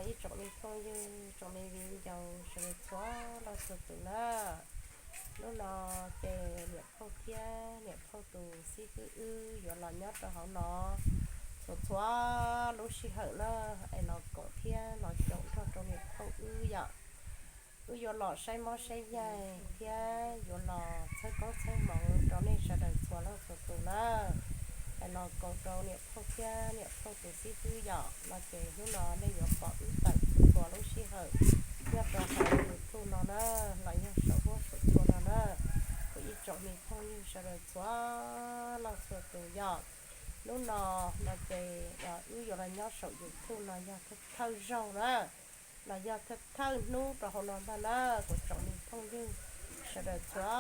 Ib tsoom me phooj ywg, tsoom me viv ncaus sawv daws txhua leej txhua tus na, hnub no ces niam phauj thiab niam phauj tus xib hwb wb yuav los nyob rau hauv no txhua txhua lub sij hawm na, es los koom thiab los caum nrog rau niam phauj wb yom. Wb yuav los saib mob saib yaig thiab yuav los txhawb koob txhawb hmoov rau nej sawv daws txhua leej txhua tus na, es los koom rau niam phauj thiab niam phauj tus xib hwb yom. No ces hnub no nej yuav pom wb tawm txhua lub sij hawm nyob rau hauv YouTube no na, los yog saum huab saum cua no na, kuv ib tsoom me phooj ywg sawv daws txhua leej txhua tus yom. Hnub no, no ces wb yuav los nyob saum YouTube no yog thawj zaug na, los yog thawj thawj hnub rau hauv no ntag na, kuv tsoom me phooj ywg sawv daws txhua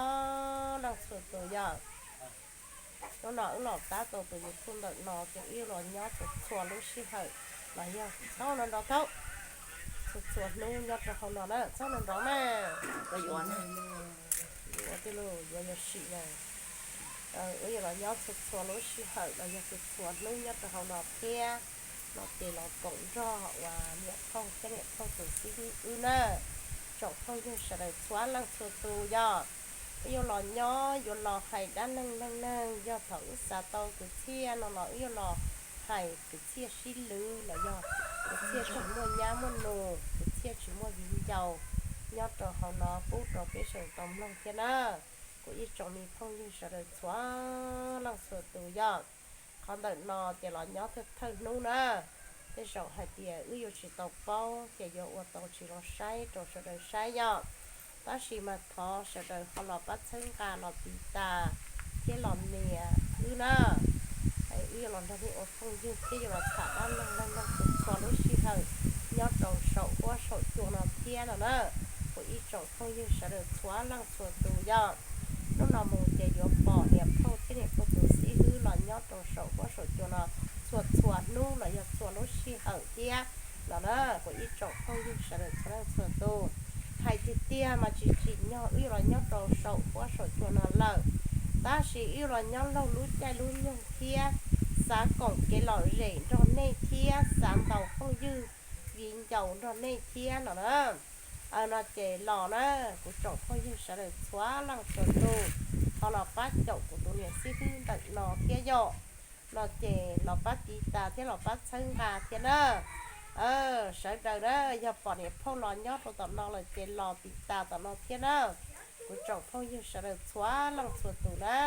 leej txhua tus yom. Hnub no wb los tab tau tus YouTube ntawm no ces wb los nyob txhua txhua lub sij hawm, los yog txhob no nrov thaub, txhua txhua hnub nyob rau hauv no na, txhob no nrov na. Yuav tiag lauj, yuav yuav sim na. Wb yuav los nyob txhua txhua lub sij hawm los yog txhua txhua hnub nyob rau hauv no thiab, no ces los koom nrog uas niam phauj thiab niam phauj tus xib hwb wb na, tsoom phooj ywg sawv daws txhua leej txhua tus yom. Wb yuav los nyob yuav los hais dab neeg neeg neeg, yog thaum wb xav tau kwv txhiaj no los wb yuav los hais kwv txhiaj sib lwv los yog kwv txhiaj tsis muaj nyab muaj nus, kwv txhiaj tsis muaj viv ncaus, nyob rau hauv no pub rau peb sawv daws tau mloog thiab na. Kuv ib tsoom me phooj ywg sawv daws txhua leej txhua tus yom. Qhov ntawm no ces los nyob thawj thawj hnub na, tej zaum hais tias wb yuav tsis tau paub ces yuav ua tau tsis zoo saib rau sawv daws saib yom. Tab sis mas thov sawv daws ho los pab txhawb nqa los tiv tas thiab los nias wb na. Wb yuav los nrog nej ua phooj ywg thiab yuav los tham dab neeg neeg neeg txhua txhua lub sij hawm nyob rau saum huab saum cua no thiab no na. Kuv ib tsoom phooj ywg sawv daws txhua leej txhua tus yom. Hnub no mus ces yuav pom niam phauj thiab niam phauj tus xib hwb los nyob rau saum huab saum cua no txhua txhua hnub los yog txhua lub sij hawm thiab no na. Kuv ib tsoom phooj ywg sawv daws txhua leej txhua tus, hais tiag tiag mas tsis tsim nyog wb yuav los nyob rau saum huab saum cua no lawm, tab sis wb yuav los nyob laug lub caij lub nyoog thiab xav koom kev lom zem nrog nej thiab xav ntaus phooj ywg viv ncaus nrog nej thiab no na. No ces los na, kuv tsoom phooj ywg sawv daws txhua leej txhua tus, ho los pab caum kuv tus niam xib hwb ntawm no thiab yom. No ces los pab tiv tas thiab los pab txhawb nqa thiab na. Sawv daws na, yog pom niam phauj los nyob rau tom no lawm ces los tiv tas tom no thiab na, kuv tsoom phooj ywg sawv daws txhua leej txhua tus na.